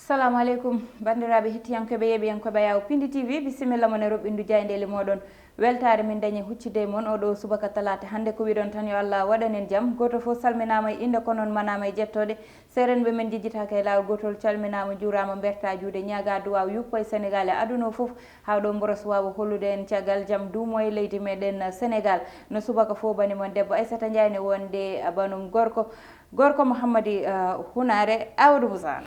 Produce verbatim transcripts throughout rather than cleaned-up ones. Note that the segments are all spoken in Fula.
Salamu aleykum, banndiraaɓe hettiyankooɓe, yeeɓiyankooɓe Yaawo Pindi T V, bisimilla mon e roɓɓindu jaayndeeli mooɗon. Weltaare min dañi huccude e mon oɗo subaka talaata hannde. Ko wiɗon tan, yo Allah waɗan en jam. Gooto fof salminaama e innde, ko noon manaama e jettooɗe. Seerenɓe men jejjitaaka e laawol gootol, calminaama, njuuraama, mbertaa juuɗe, ñaagaa duwaaw yuppo e Senegaal e aduna o fof, haa ɗo mboros waawa hollude en caggal jam duumo e leydi meɗen Senegaal. No subaka fof, bani mon debbo Aissata Ndiaye ne wonde banum gorko. Gorko Mouhammadi, eh, Hunaare, Amadou Moussa.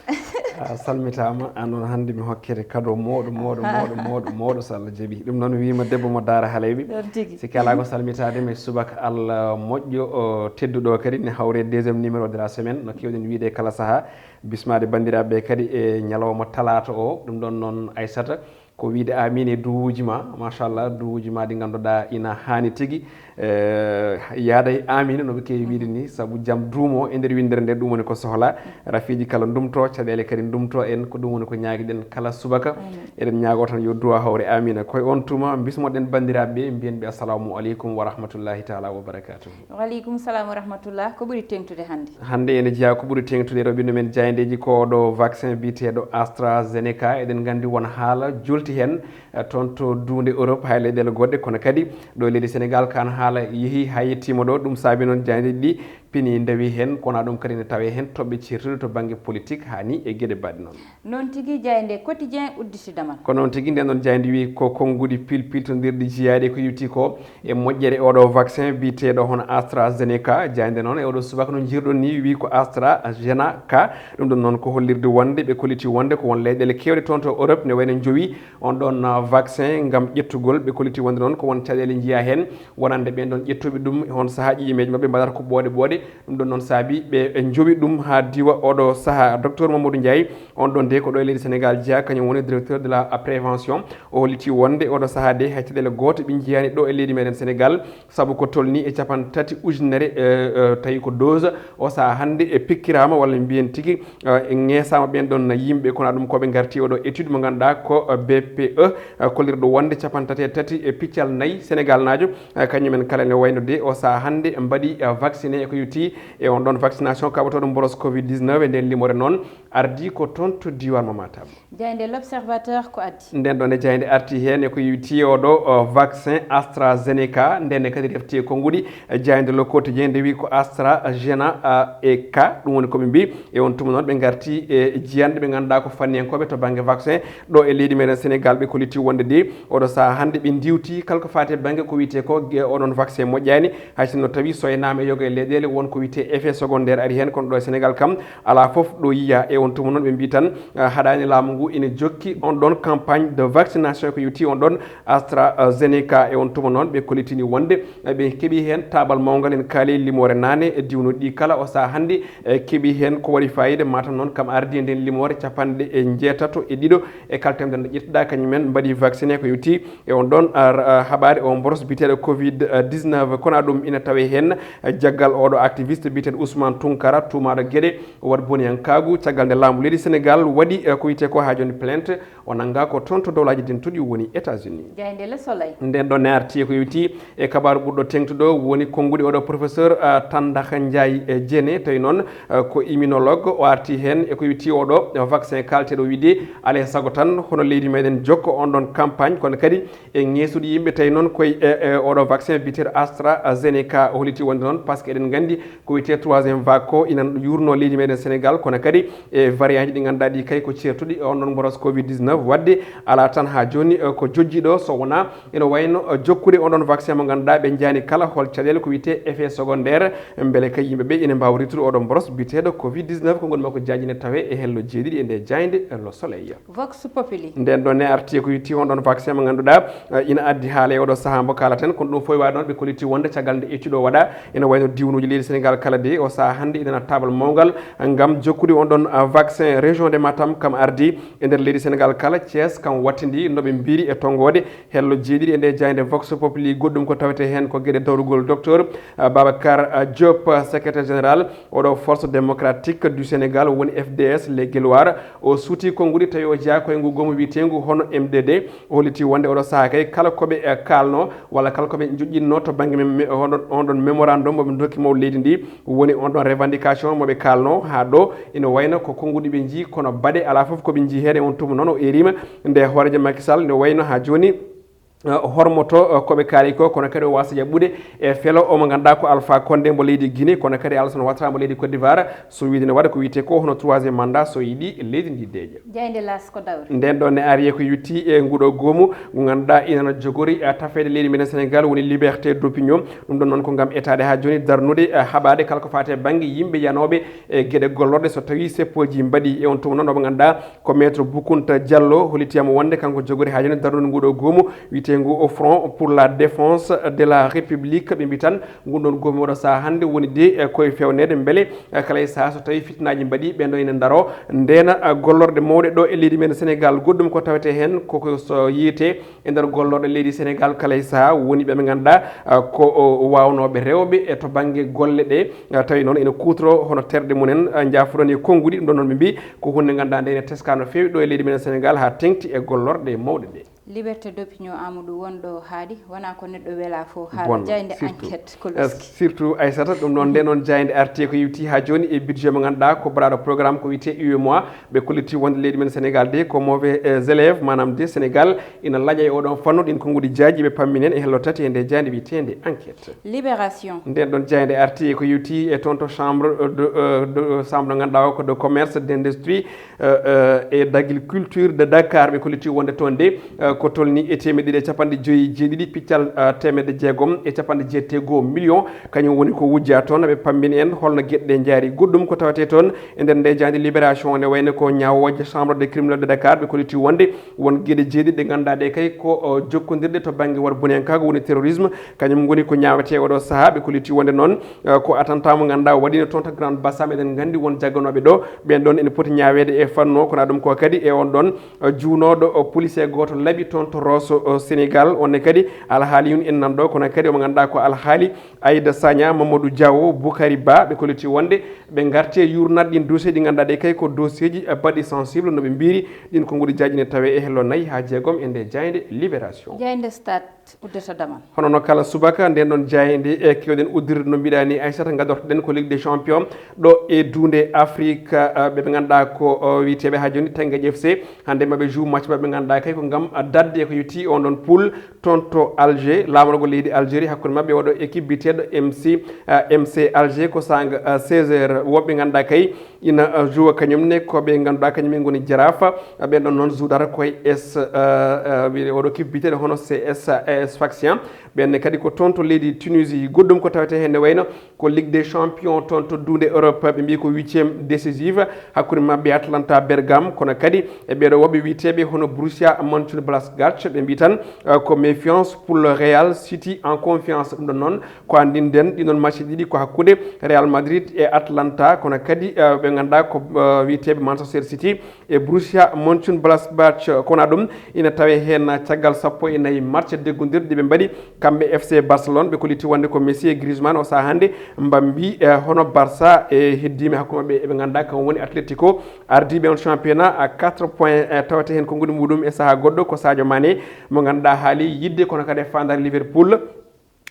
A salmitaama, aan noon hannde mi hokkete kado mooɗo, mooɗo, mooɗo, mooɗo, mooɗo, so Allah jaɓi. Ɗum noon wiyma debbo mo Daara Haleyɓe. Ɗon tigi. Sikki alaa ko salmitaade mi subaka Allah moƴƴo, o, tedduɗo kadi ne hawre deuxième numéro de la semaine, no keewɗen wiyde kala sahaa. Bismaade banndiraaɓe kadi e ñalawma talaata o, ɗum ɗon noon Aissata. Ko wiyde amin e duwuuji ma, machallah, duwuuji ma ɗi ngannduɗaa ina haani tigi. Eh, yaada e amin, no ɓe keewi wiyde ni, sabu jam duumo e nder winndere nde, ɗum woni ko sohla. Rafiiji kala ndumto, caɗeele kadi ndumto en, ko ɗum woni ko ñaagiɗen kala subaka. Amin. Eɗen ñaago tan yo duwa hawre amina. Koye on tuma, bismoɗen banndiraaɓe, mbiyen ɓe assalamu aleykum wa rahmatullahi taala wa barakatuh. Wa aleykum salam wa rahmatullah. Ko ɓuri teŋtude hannde? Hannde ene jeyaa ko ɓuri teŋtude, roɓɓinɗo men jaayndeeji, ko ɗo vaccin biyeteeɗo AstraZeneca. Eɗen nganndi won haala jolti heen, eh, toon to duunde Europe, haa e leyɗeele goɗɗe, kono kadi ɗo e leydi Senegaal, kaan haala yehi haa yettiima ɗo. Ɗum saabi noon jaayndeeji ɗi pini ndawi heen, kono ɗum kadi ne tawee heen toɓɓe ceertuɗe to bannge politique, haa ni e geɗe baɗɗe noon. Noon tigi, jaaynde Quotidien udditida ma. Ko noon tigi, nden noon jaaynde wi ko konnguɗi pilpiltondirɗi jiyaaɗi ko yowti ko e moƴƴere oɗo vaccin biyeteeɗo hono AstraZeneca. Jaaynde noon e oɗo subaka no njirɗon ni wi ko AstraZeneca. Ɗum ɗon noon ko hollirde wonde ɓe kolliti wonde ko won leyɗeele keewɗe toon to Europe ne wayno njowi on ɗon, uh, vaccin ngam ƴettugol. Ɓe kolliti wonde noon ko won caɗeele njiyaa heen wonande ɓeen ɗon ƴettuɓe ɗum, e on sahaa ƴiƴemeeje maɓɓe mbaɗata ko ɓooɗe ɓooɗe. Ɗum ɗon noon saabi ɓe njowi ɗum haa diwa oɗo sahaa. Docteur Mamadou Ndiaye, on ɗon de ko ɗo e leydi Senegaal jeyaa, kañum woni directeur de la prévention. O holliti wonde oɗo sahaa de hay caɗeele gooto ɓe njiyaani ɗo e leydi meɗen Senegaal, sabu ko tolni e capanɗe tati ujunere, eh, eh, tawi ko dose o sahaa hannde e pikkiraama walla mbiyen tigi, eh, e ŋeesaama ɓeen ɗon yimɓe, kono ɗum ko ɓe ngarti oɗo étude mo ngannduɗaa ko, eh, B P E, eh, kollirɗo wonde capanɗe tati e tati e piccal nayi Senegaalnaajo, eh, kañum en kala ne wayno de o sahaa hannde mbaɗi, eh, vacciné e ko yowti e on ɗon vaccination kaɓotooɗo mboros covid dix-neuf. E nden limoore noon ardi ko toon to diiwaan mo Matam. Jaaynde L'Observateur ko addi? Nden ɗon e jaaynde arti heen e ko yowti oɗo, o, vaccin AstraZeneca. Nden ne kadi refti e konnguɗi, e jaaynde Le Quotidien nde wi ko AstraZeneca, a, e ka. Ɗum woni ko ɓe mbi. E on tuma noon ɓe ngarti e jiyanɗe ɓe ngannduɗaa ko fanniyankooɓe to bannge vaccin ɗo e leydi meɗen Senegaal. Ɓe kolliti wonde de oɗo sahaa hannde ɓe ndiwti kala ko faati e bannge ko wiyetee ko ge-, oɗon vaccin moƴƴaani. Hay sinno tawi soynaama e yoga e leyɗeele won ko wiyetee effet secondaire ari heen, kono ɗo e Senegaal kam alaa fof ɗo yiyaa. E on tuma noon ɓe mbi tan, ah, haɗaani laamu ngu ina jokki on ɗon campagne de vaccination ko yowti on ɗon AstraZeneca. E on tuma noon ɓe kollitini wonde, eh, ɓe keɓi heen taabal mawngal, en kaali limoore naane e diwnuɗi ɗi kala o sahaa hannde, eh, keɓi heen ko waɗi fayida. Matam noon kam ardi e nden limoore, capanɗe e njeetato e ɗiɗo e kaltemde nde ƴettuɗaa kañum en mbaɗi vacciné ko yowti e on ɗon, ah, ah, haɓaade o mboros biyeteeɗo covid dix-neuf. Kono ɗum ina tawee heen, eh, jaggal oɗo activiste biyeteeɗo Ousmane Tounkara, tuumaaɗo geɗe waɗ boniyankaagu, caggal nde laamu leydi Senegaal waɗi, eh, ko wiyetee ko haa jooni plainte, o nanngaa ko toon to dowlaaji dentuɗi woni États-Unis. Jaaynde Le Soleil. Nden ɗon ne arti ko yowti e kabaaru ɓurɗo teŋtude woni konnguɗi oɗo professeur, ah, Tandakha Ndiaye, eh, Diéné, tawi noon, eh, ko immunologue. O arti heen e ko yowti oɗo, eh, vaccin kaalteeɗo wiide alaa e sago tan hono leydi meɗen jokka on ɗon campagne, kono kadi e ŋeesuɗi yimɓe, tawi noon koye, e, e oɗo vaccin biyeteeɗo AstraZeneca. O holliti wonde noon, par ce que eɗen nganndi ko wiyetee troisième vague ko ina yuurnoo leydi meɗen Senegaal, kono kadi e variant ji ɗi ngannduɗaa ɗi kay ko ceertuɗi e on ɗon mboros covid dix-neuf. Waɗde alaa tan haa jooni, e, ko jojji ɗo, so wonaa ina wayno, e, jokkude on ɗon vaccin mo ngannduɗaa ɓe njiyaani kala hol caɗeele ko wiyetee effet secondaire, mbele kay yimɓe ɓe ina mbaawa ritude oɗo mboros biyeteeɗo covid dix-neuf. Ko ngon makko jaaji ne tawee e hello jeeɗiɗi e nde jaaynde, e Le Soleil. Vox Populi. Nden ɗon ne arti ko yowti on ɗon vaccin mo ngannduɗaa, eh, ina addi haala e oɗo sahaa mbo kaalaten, kono ɗum fof waɗi noon ɓe kolliti wonde caggal nde étude o waɗa, ina wayno diwnuuji leydi Senegaal kala de o sahaa hannde ina taabal mawngal ngam jokkude on ɗon, ah, vaccin. Région de Matam kam ardi e nder leydi Senegaal kala, Thiès kam wattindi no ɓe mbiri e tonngoode hello jeeɗiɗi e nde jaaynde Vox Populi. Goɗɗum ko tawetee heen ko geɗe dawrugol docteur, ah, Babacar, ah, Diop, ah, secrétaire général oɗo Force Démocratique du Sénégal woni F D S Les Guelwaars. O suuti konnguɗi tawi o jeyaa koye ngu goomu wiyeteengu hono M D D. O holliti wonde oɗo sahaa kay kala ko ɓe, eh, kaalno walla kala ko ɓe joƴƴinno to bannge mem-, me-, on ɗon, on ɗon mémorandum mo ɓe ndokki mawɗo leydi ndi, woni on ɗon revendication mo ɓe kaalno haa ɗo ina wayno ko Konnguɗi ɓe njii, kono baɗe alaa fof ko ɓe njii heen. E on tuma noon o erima nde hooreejo Macky Sall, nde wayno haa jooni, eh, hormoto, eh, ko ɓe kaali ko, kono kadi o waasa jaɓɓude e felo o mo ngannduɗaa ko Alpha Condé mo leydi Guinée, kono kadi Alassane Ouattara mo leydi Côte d'Ivoire, so wiide ne waɗa ko wiyetee ko hono troisième mandat so yiɗi leydi ndi deeƴa. Jaaynde L'As ko dawri. Nden ɗon ne ari e ko yutti e nguɗo goomu ngu ngannduɗaa ina jogori, eh, tafeede leydi meɗen Sénégal, woni liberté d'opinion. Ɗum ɗon noon ko ngam etaade haa jooni, darnude, eh, haɓaade kala ko faati e bannge yimɓe yanooɓe e geɗe gollorɗe so tawii seppooji mbaɗi. E on tuma noon, omo ngannduɗaa ko Maître Boukounta Diallo, holliti am wonde kanko jogori haa jooni darnude nguɗo goomu wiyeteengu o Front pour la Défense de la République. Ɓe mbi tan ngun ɗon goomu oɗo sahaa hannde woni de, eh, koye fewneede mbele, eh, kala e sahaa so tawii fitinaaji mbaɗi, ɓeen ɗo ina ndaro ndeena, eh, gollorɗe mawɗe ɗo e leydi men Sénégal. Goɗɗum ko tawetee heen koko so yiyetee e nder gollorɗe leydi Sénégal kala e sahaa woni ɓe ɓe ngannduɗaa, ah, ko o waawnooɓe rewɓe e to bannge golle ɗe, ah, tawi noon ene kuutoro hono terɗe mumen, ah, njaafoɗon e konnguɗi. Ɗum ɗon noon ɓe mbi ko hunde ngannduɗaa nde ene teska no feewi ɗo e leydi men Sénégal haa teŋti e gollorɗe mawɗe ɗe. Liberté d'opinion, Amadou, wonɗo haaɗi, wonaa ko neɗɗo welaa fof haala. Bon, jaaynde surtout. Enquête ko, eh, loski. Surtout Aissata, ɗum noon nde noon jaaynde arti ko yewti haa jooni e budget mo ngannduɗaa ko baɗaaɗo programme ko wiyetee U E M O A. Ɓe kolliti wonde leydi men Sénégal de ko mauvais, eh, élève, maanaam de Sénégal ina laƴa e oɗon fannu. Ɗin konnguɗi jaaji ɓe pammi nen e hello tati e nde jaaynde wiyeteende Enquête. Libération. Nden ɗon jaaynde arti ko yewti e toon to chambre, eh, de, eh, de, chambre ngannduɗaa o ko de commerce, d'industrie, eh, eh, et d'agriculture de Dakar. Ɓe kolliti wonde toon de, eh, ko tolni e teemeɗɗe ɗiɗi e capanɗe joyi e jeeɗiɗi piccal, eh, teemeɗɗe jeegom e capanɗe jeetati e goo million. Kañum woni ko wujja toon, ɓe pammini en holno geɗe ɗe njaari. Goɗɗum ko tawetee toon e nder nde jaaynde Libération, ne wayno ko ñaawooje Chambre des criminels de Dakar, ɓe kolliti wonde won geɗe jeeɗiɗi ɗe ngannduɗaa ɗe kay ko, o, jokkondirɗe to bannge war boneyankaagu, woni terrorisme, kañum ngoni ko ñaawetee oɗo sahaa. Ɓe kolliti wonde noon, eh, ko attentat mo ngannduɗaa waɗiino toon to Grand Bassam. Eɗen nganndi won jagganooɓe ɗo, ɓeen ɗoon ene poti ñaaweede e fannu o. Kono ɗum ko kadi e on ɗoon, eh, juunooɗo, o, policier gooto laɓi toon to Rosso, o, Sénégal. On ne kadi alhaali yun en nan ɗo, kono kadi omo ngannduɗaa ko alhaali Aïda Sagna, Mamadou Diawo, Boukary Ba. Ɓe kolliti wonde ɓe ngarti e yuurnaade ɗin dossier ɗi ngannduɗaa ɗe kay ko dossier ji, eh, baɗɗi sensible no ɓe mbiri. Ɗin konnguɗi jaaji ne tawe e hello nayi haa jeegom e nde jaaynde Libération. Jaaynde Stade uddata damal. Hono no kala subaka, nden ɗon jaaynde e kewɗen uddirde no mbiɗa ni, Aissata, ngadortoɗen ko Ligue des Champions ɗo e duunde Afrique, eh, ɓe ɓe ngannduɗaa ko, o, wiyeteeɓe haa jooni Teungueth F C. Hannde maɓe joue match maɓe ngannduɗaa kay ko ngam, eh, daɗde ko yewti on ɗon poule toon to Alger, laamorgo leydi Algérie, hakkunde maɓɓe oɗo équipe biyeteeɗo M C, eh, M C Alger, ko saanga, eh, seize heures. Woɓɓe ngannduɗaa kay ina, eh, joue kañum ne ko ɓe ngannduɗaa kañum en ngoni Jaraaf, eh, ɓen ɗon noon joue data koye S, eh, eh, wiye oɗo équipe biyeteeɗo hono C S A S Sfaxien. Ɓen ne kadi ko toon to leydi Tunisie. Goɗɗum ko tawetee heen ne wayno ko Ligue des Champions toon to duunde Europe, ɓe mbi ko huitième décisive hakkunde maɓɓe Atalanta Bergame, kono kadi e ɓeeɗo woɓɓe wiyeteeɓe hono Borussia Mönchengladbach, ɓe mbi tan, eh, ko méfiance pour le Real City en confiance. Ɗum ɗon noon ko anndinden ɗin ɗon match ɗiɗi ko hakkunde Real Madrid e Atalanta, kono kadi, eh, ɓe ngannduɗaa ko, eh, wiyeteeɓe Manchester City e Borussia Mönchengladbach. Kono ɗum ina tawe heen caggal sappo e nayi match deggondirɗi ɓe mbaɗi kamɓe F C Barcelone. Ɓe kolliti wonde ko Messi e Griezmann o sahaa hannde mbambi, eh, hono Barça e heddiiɓe hakkunde maɓɓe eɓe ngannduɗaa kam woni Atletico, ardiiɓe on championnat à quatre points, eh, tawata heen konnguɗi muɗum e sahaa goɗɗo ko Sadio Mané mo ngannduɗaa haali yidde kono kadi e faandaare Liverpool.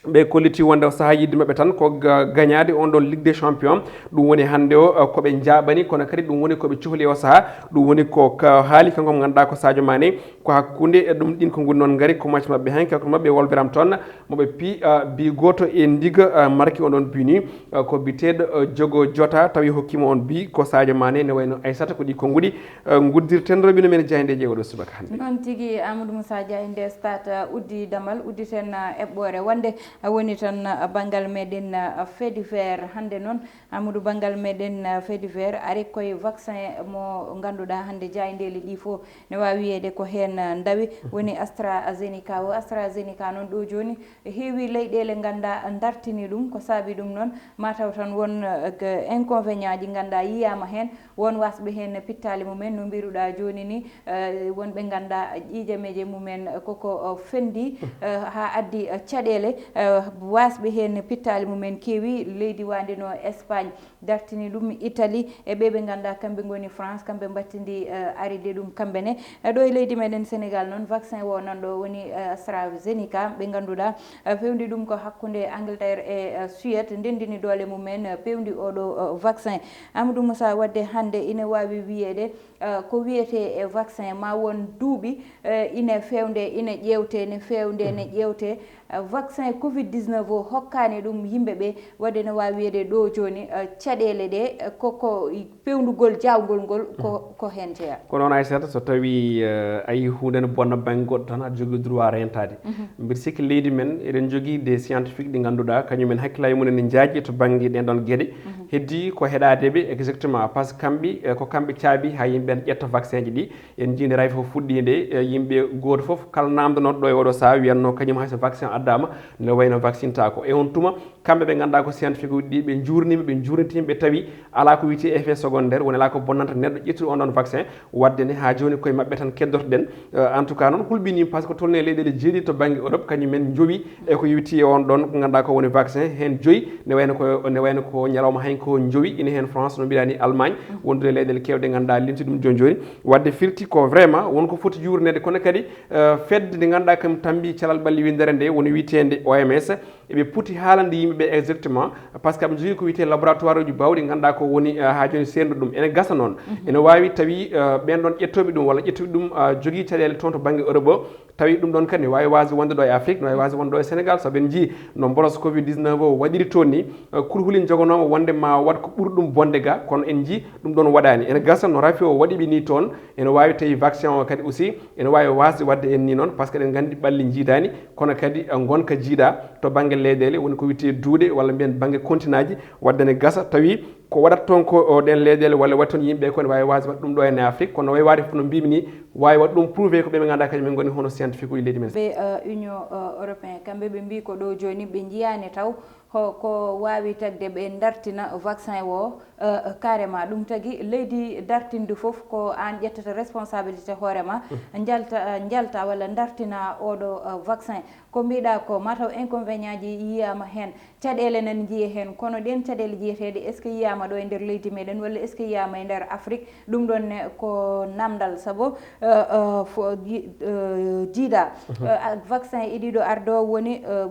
Ɓe kolliti wonde o sahaa yidde maɓɓe tan ko ga-, gañaade on ɗon Ligue des Champions. Ɗum woni hannde o, eh, ko ɓe njaaɓani, kono kadi ɗum woni ko ɓe cohli o sahaa. Ɗum woni ko ka haali kanko mo ngannduɗaa ko Sadio Mané. Ko hakkunde e ɗum ɗin ko ngoni noon ngari ko match maɓɓe heen, kanko maɓɓe Wolverhampton, mo ɓe pi, eh, bi gooto e ndiga, eh, marki on ɗon bi ni, eh, ko biteeɗo, eh, Diogo Jota tawi hokkimo on bi ko Sadio Mané, ne wayno Aissata ko ɗi konnguɗi. Eh, nguddirten rewɓe men jaayndeeji e oɗo subaka hannde. Noon tigi, Amadou Moussa Dia e nde Stade, eh, uddi damal, udditen, eh, eɓɓoore wonde, eh, woni tan, eh, banngal meɗen, eh, fait divers. Hannde noon, Amadou, banngal meɗen, eh, fait divers ari koye vaccin mo ngannduɗaa hannde jaayndeeli ɗi fof ne waawi wiyeede ko heen, eh, ndawi, woni AstraZeneca o. AstraZeneca noon ɗo jooni heewi leyɗeele ngannduɗaa dartini ɗum. Ko saabi ɗum noon, mataw tan won, eh, inconvénient ji ngannduɗaa yiyaama heen. Won wasɓe heen pittaali mumen, no mbiruɗaa jooni ni, eh, won ɓe ngannduɗaa ƴiijameeje mumen koko, eh, fendi, eh, haa addi, eh, caɗeele, eh, Eh, wasɓe heen pittaali mumen keewi. Leydi wande no Espagne dartini ɗum, Italie, e ɓe ɓe ngannduɗaa kamɓe ngoni France, kamɓe mbattindi, eh, aride ɗum kamɓe ne. Eh, ɗo e leydi meɗen Sénégal noon, vaccin o nan ɗo woni, eh, AstraZeneca, ɓe ngannduɗaa, eh, fewndi ɗum ko hakkunde Angleterre e, eh, Suède, ndendini doole mumen, eh, pewndi oɗo, eh, vaccin. Amadou Moussa, wadde hannde ina waawi wiyeede, eh, ko wiyetee e vaccin ma won duuɓi, eh, ine fewnde, ine ƴeewte, ne fewnde, ne ƴeewte. Eh, vaccin covid dix-neuf o hokkaani ɗum yimɓe ɓe, wadde no waawi wiyeede ɗo jooni, eh, caɗeele ɗe, eh, ko, ko i-, pewndugol jaawgol ngol ko, ko heen jeyaa. Ko noon, Aissata, so tawii, eh, a yii huunde ne bonna bannge goɗɗo tan, aɗa jogii droit reentaade. Mbiɗa sikki leydi men, eɗen jogii des scientifiques ɗi ngannduɗaa, kañum en hakkillaaji mum ene njaaji to bannge ɗeen ɗoon geɗe. Heddii ko heɗaade ɓe exactement, par ce que kamɓe, eh, ko kamɓe caabi haa yimɓe ɓe ƴetta vaccin ji ɗi. En njii nde rafi fof fuɗɗii nde, eh, yimɓe gooto fof kala naamndanooɗo ɗo e oɗo sahaa wiyatno kañum hay so vaccin addaama, ne wayno vaccine taako. E on tuma, kamɓe ɓe ngannduɗaa ko scientifique uji ɗi, ɓe njuurnima, ɓe njuurnitiima, ɓe tawi alaa ko wiyetee effet secondaire, woni alaa ko bonnanta neɗɗo ƴettuɗo on ɗon vaccin. Wadde ne haa jooni koye maɓɓe tan keddotoɗen. Eh, en tout cas noon hulɓiniima, par ce que tolni e leyɗeele jeeɗiɗi to bannge Europe, kañum en njowi e ko yowiti e on ɗon ko ngannduɗaa ko woni vaccin, heen joyi ne wayno ko, ne wayno ko ñalawma heen ko njowi, ine heen France, no mbiɗaa ni Allemagne, wondude e leyɗeele keewɗe ngannduɗaa limti ɗum jooni jooni. Wadde firti ko vraiment won ko foti yuurneede, kono kadi, eh, fedde nde ngannduɗaa kam tambi calal ɓalli winndere nde woni wiyeteende O M S, eɓe poti haalande yimɓe ɓe exactement, par ce que aɓe njogii ko wiyetee laboratoire uji baawɗi ngannduɗaa ko woni, eh, haa jooni seerndu ɗum. Ene gasa noon, ene waawi tawi, eh, ɓeen ɗoon ƴettooɓe ɗum walla ƴettuɓe ɗum, eh, jogii caɗeele toon to bannge Europe o, tawi ɗum ɗoon kadi ne waawi waasde wonde ɗo e Afrique, ne waawi waasde wonde ɗo e Sénégal, sabu en njii no mboros covid dix-neuf o waɗiri toon ni, eh, kulhuli njoganooma wonde ma waɗ ko ɓuri ɗum bonde ga, kono en njii ɗum ɗoon waɗaani. Ene gasa no rafi o waɗi ɓe ni toon, ene waawi tawi vaccin o kadi aussi ene waawi waasde waɗde en ni noon, par ce que eɗen nganndi ɓalli njiidaani, kono kadi, eh, ngonka jiida to bannge leyɗeele, woni ko wiyetee duuɗe walla mbiyen bannge continent ji, wadde ne gasa tawi ko waɗat toon ko o ɗeen leyɗeele walla waɗi toon yimɓe ko ne waawi waasde waɗde ɗum ɗo en Afrique, kono no waawi waade fof no mbimi ni, waawi waɗ ɗum prouvé ko ɓe ɓe ngannduɗaa kañum en ngoni hono scientifique uji leydi men. Ɓe, eh, Union, eh, Européen, kamɓe ɓe mbii ko ɗo jooni ɓe njiyaani taw ho-, ko waawi tagde ɓe ndartina vaccin o, eh, carrément. Ɗum tagi leydi dartindu fof ko aan ƴettata responsabilité hoore ma, njalta, eh, njalta walla ndartina oɗo, eh, vaccin. Ko mbiɗa ko mataw inconvénient ji yiyama heen, caɗeele nan jiye heen, kono ɗen caɗeele jiyeteeɗe est-ce que yiyama ɗo e nder leydi meɗen walla est-ce que yiyama e nder Afrique? Ɗum ɗon ne ko namdal, sabu, eh, eh, fo-, ji-, eh, jiida, eh, a-, vaccin iɗi ɗo ardo woni, eh,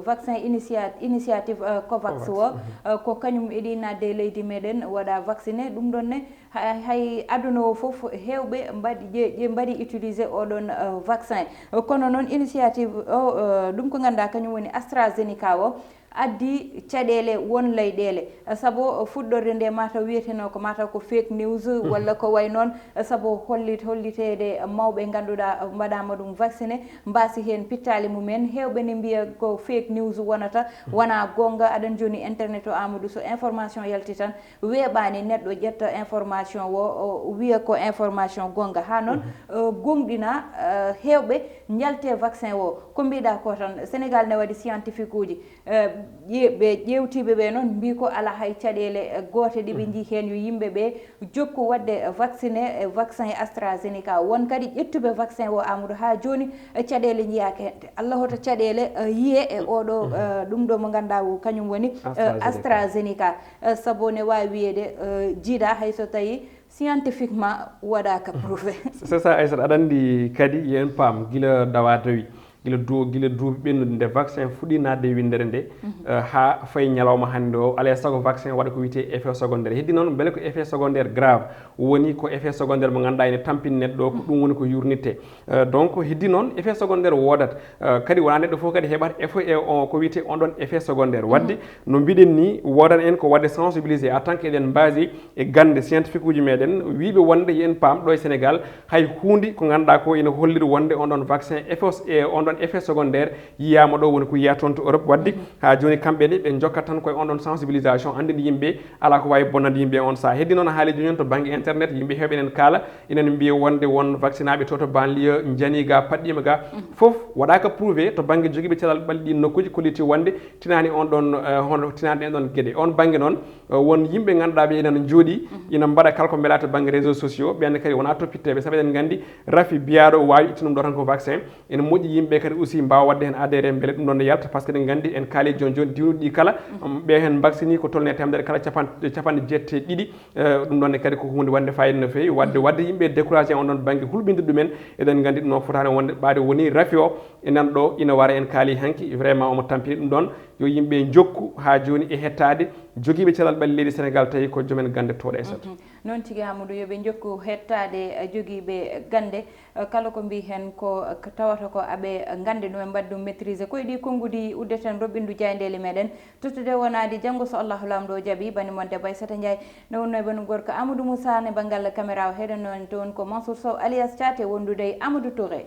vaccin initia-, initiative, eh, covax o, eh, ko kañum iɗi nadde e leydi meɗen waɗa vacciné. Ɗum ɗon ne hay, hay aduna o fof heewɓe mbaɗi, ƴe-, ƴe mbaɗi utilisé oɗon, eh, vaccin. Kono noon initiative o, eh, ɗum ko ngannduɗaa kañum woni AstraZeneca o, addi caɗeele won leyɗeele, sabu fuɗɗorde nde mataw wiyeteno ko mataw ko fake news walla ko way noon, sabu hollit-, holliteede mawɓe ngannduɗaa mbaɗama ɗum vacciné, mbasi heen pittaali mumen. Heewɓe ne mbiya ko fake news wonata, wona goonga. Aɗan jooni internet o, Amadou, so information yalti tan, weeɓaani neɗɗo ƴetta information o, o wiya ko information goonga. Haa noon, eh, gooŋɗina, eh, heewɓe njalte vaccin o. Ko mbiɗa ko tan, Sénégal ne waɗi scientifique uji. Eh, ƴe-, ɓe ƴeewtiiɓe ɓe noon mbii ko alaa hay caɗeele, eh, goote ɗe ɓe njii heen yo yimɓe ɓe jokku waɗde vacciné, eh, vaccin AstraZeneca. Won kadi ƴettuɓe vaccin o, Amadou, haa jooni, eh, caɗeele njiyaaka heen. Allah hoto caɗeele, eh, yiye e oɗo, eh, ɗum ɗo mo ngannduɗaa o kañum woni, eh, AstraZeneca. AstraZeneca. Eh, sabu ne waawi wiyeede, eh, jiida hay so tawi scientifiquement waɗaaka prouvé. C'est ça, Aissata, aɗa anndi kadi, yo en paam, gila dawa dawi, gila du-, gila duuɓi ɓennuɗi nde vaccin fuɗɗi naatde e winndere nde, eh, haa fayi ñalawma hannde o, alaa e sago vaccin waɗa ko wiyetee effet secondaire. Heddi noon, mbele ko effet secondaire grave, woni ko effet secondaire mo ngannduɗaa ene tampini neɗɗo, ko ɗum woni ko yurnitte. Eh, donc, heddi noon, effet secondaire woodat. Eh, kadi wonaa neɗɗo fof kadi heɓata effet e o, ko wiyetee on ɗon effet secondaire. Wadde, no mbiɗen ni, woodan en ko waɗde sensibilisé en tant que eɗen mbaasi e gannde scientifique uji meɗen, wiiɓe wonde yo en paam ɗo e Sénégal, hay huunde ko ngannduɗaa ko ene holliri wonde on ɗon vaccin effet, e on ɗon effet secondaire yiyaama ɗo woni ko yiyaa toon to Europe. Wadde, haa jooni kamɓe ne ɓe njokkat tan koye on ɗon sensibilisation, anndinde yimɓe alaa ko waawi bonnande yimɓe on sahaa. Heddi noon haali jooni on to bannge internet, yimɓe heewɓe enen kaala, enen mbiya wonde won vaccinaaɓe to, to banlieue, njanii ga, paɗɗiima ga. Fof waɗaaka prouvé to bannge jogiiɓe calal ɓalli ɗin nokkuuji, kolliti wonde tinaani on ɗon, eh, hono tinaani ɗen ɗon geɗe. On bannge noon, eh, won yimɓe ngannduɗaa ɓe ina njooɗii, ina mbaɗa kala ko mbelaa to bannge réseaux sociaux, ɓeen kadi wonaa toppitteeɓe, sabu eɗen nganndi rafi biyaaɗo waawi ittude ɗum ɗo tan ko vaccin. Ene moƴƴi yimɓe kadi aussi mbaawa waɗde heen adhéré mbele ɗum ɗoon ne yalta, par ce que eɗen nganndi en kaali jooni jooni diwnuɗi ɗi kala, um, ɓe heen mbaksini ko tolni e temedere kala capan-, capanɗe jeetati e ɗiɗi. Eh, ɗum ɗoon ne kadi ko huunde wonde fayida no feewi, waɗde, waɗde yimɓe découragé on ɗoon bannge hulɓinde ɗumen. Eɗen nganndi ɗum noon fotaani wonde ɓaade woni rafi o e nan ɗo ina wara en kaali hanki, vraiment omo tampini ɗum ɗoon, yo yimɓe njokku haa jooni e hettaade jogiiɓe calal ɓalli leydi Sénégal tawi ko jomen gannde tooɗe e sato. Mhm. Noon tigi, Amadou, yo ɓe njokku hettaade, eh, jogiiɓe gannde, eh, kala ko mbii heen ko, eh, tawata ko aɓe gannde ɗum, ɓe mbaɗa ɗum maîtrisé. Ko e ɗi konngudi uddeten roɓɓindu jaayndeele meɗen, tottude wonaade janngo so Allahu Laamɗo o jaɓi. Bani mon debbo Aissata Ndiaye, ne wonno e bani gorko Amadou Moussa, ne banngal caméra o heɗen noon toon ko Mansour Sow alias Thiaté wondude e Amadou Touré.